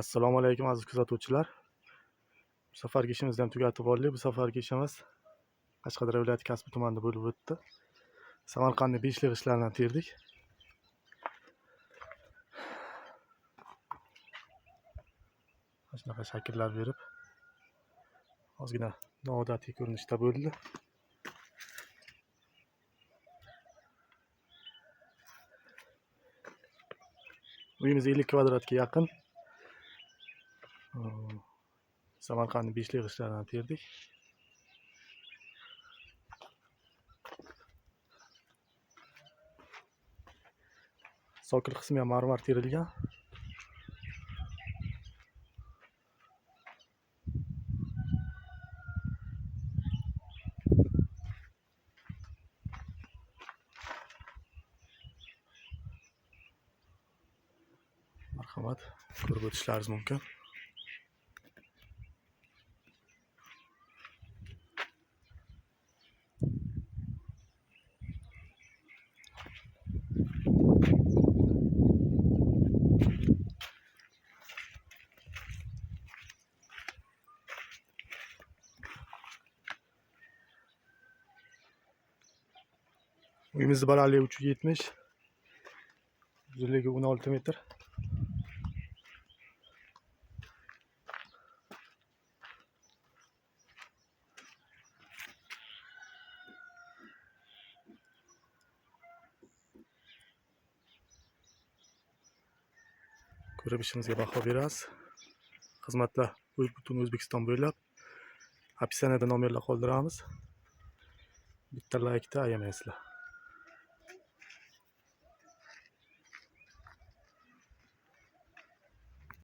Assalomu alaykum, aziz kuzatuvchilar. Bu safargi ishimizni ham tugatib oldik. Bu safargi ishimiz Qashqadaryo viloyati Kasbi tumanida bo'lib o'tdi. Samarqandning beshlik g'ishtlarini terdik. Mana shunaqa shakllar berib, ozgina noodatiy ko'rinishda bo'ldi. Uyimiz 50 kvadratga yaqin. Samarqandning beshlik g'ishtlarini terdik. Sokil qismi ham marmar terilgan. Marhamat, ko'rib o'tishlaringiz mumkin. Uyimizni balandligi 370, uzunligi 16 metr. Ko'rib ishimizga baho berasiz. Xizmatlar butun O'zbekiston bo'ylab. Описаниеda nomerlar qoldiramiz. Bitta laykni ayamaysizlar.